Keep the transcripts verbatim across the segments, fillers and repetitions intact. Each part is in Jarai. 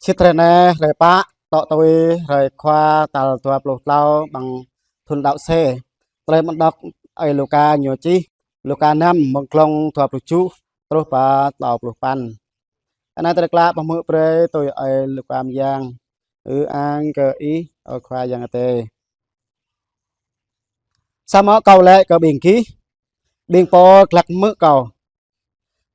Sĭt hrơi anai, hrơi pă, tŏ tui hrơi khua tal dua pluh klâo amăng thun đăo C. Tơlơi mơak đŏk Ơi Luka ñu čih, Luka năm, mơ̆ng glông dua pluh tơjuh truh pơ klâo pluh păn. Anai tơlơi klă pơhmư̆ brơi tui Ơi Luka mơyang. Ư-ang kơ Ih, ơ Khua Yang Adai. Samơ̆ Kâo laĭ kơ ƀing gih, ƀing pô glăk hmư̆ Kâo,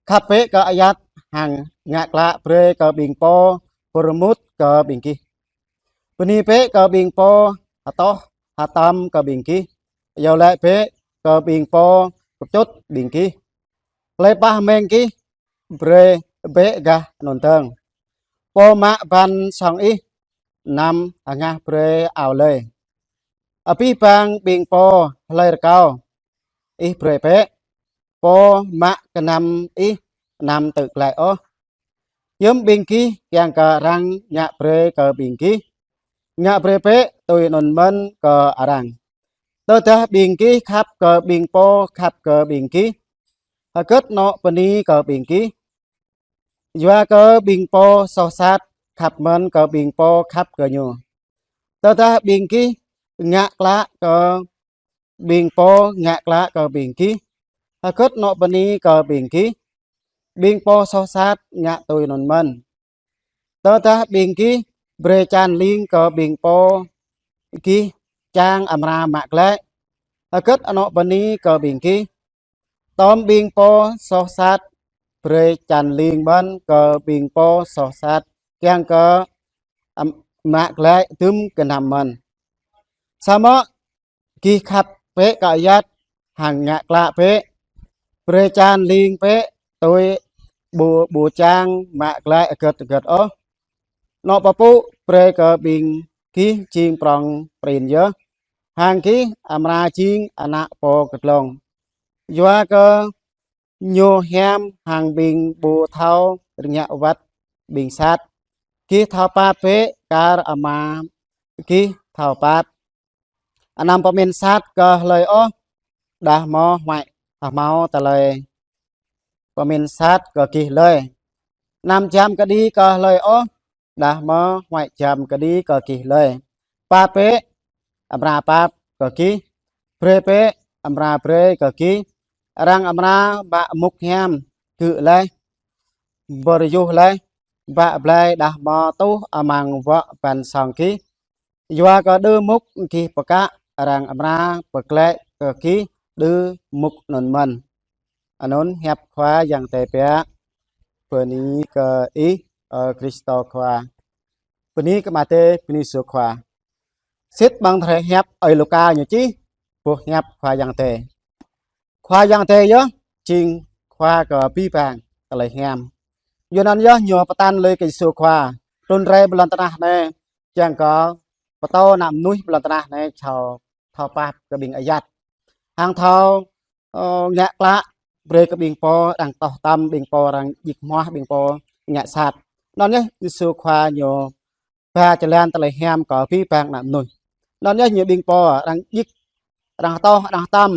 khăp bĕ kơ ayăt hăng ngă klă brơi kơ ƀing pô pơrơmut kơ ƀing gih. Bơni bĕ kơ ƀing pô hơtŏh hơtăm kơ ƀing gih. Iâu laĭ bĕ kơ ƀing pô kơčŭt ƀing gih. Hlơi pah meng gih, brơi bĕ gah anŭn dơ̆ng. Pô mă ban song ih, anăm hơngah brơi ao lơi. Abih bang ƀing pô hlơi rơkâo ih brơi bĕ. Pô mă kơnăm ih, anăm tŭ glaĭ ôh. Hiư̆m ƀing gih kiăng kơ arăng ngă brơi kơ ƀing gih? Ngă brơi bĕ tui anŭn mơ̆n kơ arăng. Tơdah ƀing gih khăp kơ ƀing pô khăp kơ ƀing gih, hơgĕt anŏ bơni kơ ƀing gih? Yua kơ ƀing pô soh sat khăp mơ̆n kơ ƀing pô khăp kơ ñu. Tơdah ƀing gih ngă klă kơ ƀing pô ngă klă kơ ƀing gih, hơgĕt anŏ bơni kơ ƀing gih? Ƀing pô soh sat ngă tui anŭn mơ̆n. Tơdah ƀing gih brơi čan ling kơ ƀing pô gih čang amra mă glaĭ, hơgĕt anŏ bơni kơ ƀing gih? Tơm ƀing pô soh sat brơi čan ling mơ̆n kơ ƀing pô soh sat, kiăng kơ am-, mă glaĭ dŭm kơnăm mơ̆n. Samơ̆ gih khăp bĕ kơ ayăt hăng ngă klă bĕ. Brơi čan ling bĕ tui ƀu, ƀu čang mă glaĭ hơgĕt hơgĕt ôh. Anŏ pơpŭ brơi kơ ƀing gih jing prŏng prin yơh, hăng gih amra jing ană pô kơdlông. Yua kơ ñu hiam hăng ƀing ƀu thâo rơngiă wơ̆t ƀing sat. Gih thâo pap bĕ kar Ama gih thâo pap. Anăm pơmĭn sat kơ hlơi ôh, đah mơ̆ huăi hmâo tơlơi pơmĭn sat kơ gih lơi. Anăm jăm kơđi kơ hlơi ôh, đah mơ̆ huăi jăm kơđi kơ gih lơi. Pap bĕ, amra pap kơ gih. Brơi bĕ, amra brơi kơ gih. Arăng amra bă mŭk hiam, gư̆ laih, bơrơyuh laih, bă blai đah mơ̆ tuh amăng wŏ ban song gih. Yua kơ đơ mŭk gih pơkă, arăng amra pơglaĭ kơ gih đơ mŭk anŭn mơ̆n. Anŭn hiăp Khua Yang Adai biă. Bơni kơ Ih, ơ Krist Khua. Bơni kơ Ama Adai, bơni Yêsu Khua. Sĭt amăng tơlơi hiăp Ơi Luka ñu čih, boh hiăp Khua Yang Adai. Khua Yang Adai yơh jing Khua kơ abih bang tơlơi hiam. Yua anŭn yơh ñu pơtă lui kơ Yêsu Khua trŭn rai ƀơi lŏn tơnah anai, kiăng kơ pơtô ană mơnuih ƀơi lŏn tơnah anai thâo, thâo pap kơ ƀing ayăt. Hăng thâo, ơ, ngă klă brơi kơ ƀing pô arăng tŏh tăm, ƀing pô arăng djik hmua, ƀing pô ngă sat. Anŭn yơh Yêsu Khua ñu ba jơlan tơlơi hiam kơ abih bang ană mơnuih. Anŭn yơh ñu ƀing pô arăng djik, arăng tŏh, arăng tăm,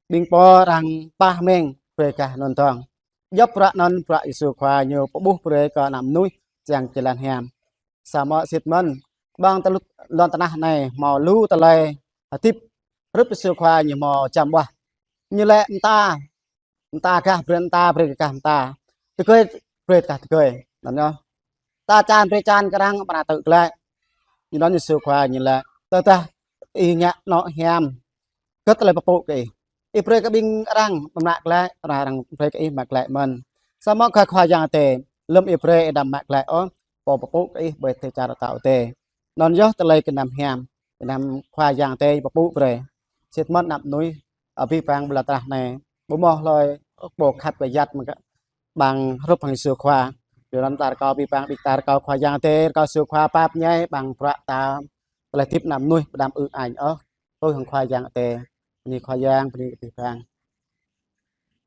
ƀing pô arăng pah meng brơi gah anŭn dơ̆ng. Djŏp bruă anŭn bruă Yêsu Khua ñu pơƀuh brơi kơ ană mơnuih jing jơlan hiam. Samơ̆ sĭt mơ̆n, amăng tơlŭt lŏn tơnah anai hmâo lu tơlơi hơdip. Hrup Yêsu Khua ñu hmâo čăm ƀuah. Ñu laĭ mơta, mơta gah brơi mơta, brơi gah mơta. Tơgơi brơi gah tơgơi. Anŭn yơh. Ta čan brơi čan kơ arăng, amra tŭ glaĭ. Ñu anŭn Yêsu Khua ñu laĭ, tơdah ih ngă anŏ hiam, hơgĕt tơlơi pơpŭ kơ ih? Ih brơi kơ ƀing arăng mă glaĭ, arăng brơi kơ ih mă glaĭ mơ̆n. Samơ̆ kơ Khua Yang Adai, lơ̆m ih brơi ih đăm mă glaĭ ôh, pô pơpŭ kơ ih ƀơi dêh čar Adai. Anŭn yơh tơlơi kơnăm hiam, kơnăm Khua Yang Adai pơpŭ brơi. Sĭt mơ̆n ană mơnuih abih bang ƀơi lŏn tơnah anai, ƀu hmâo hlơi pô khăp kơ ayăt mơ̆n kơ ƀing hrup hăng Yêsu Khua. Yua anŭn ta rơkâo abih bang, ƀing ta rơkâo Khua Yang Adai, rơkâo Yêsu Khua pap ñai ƀing bruă ta, tơlơi hơdip ană mơnuih ƀu đăm ư-ang ôh. Tui hăng Khua Yang Adai. Bơni Khua Yang, bơni abih bang.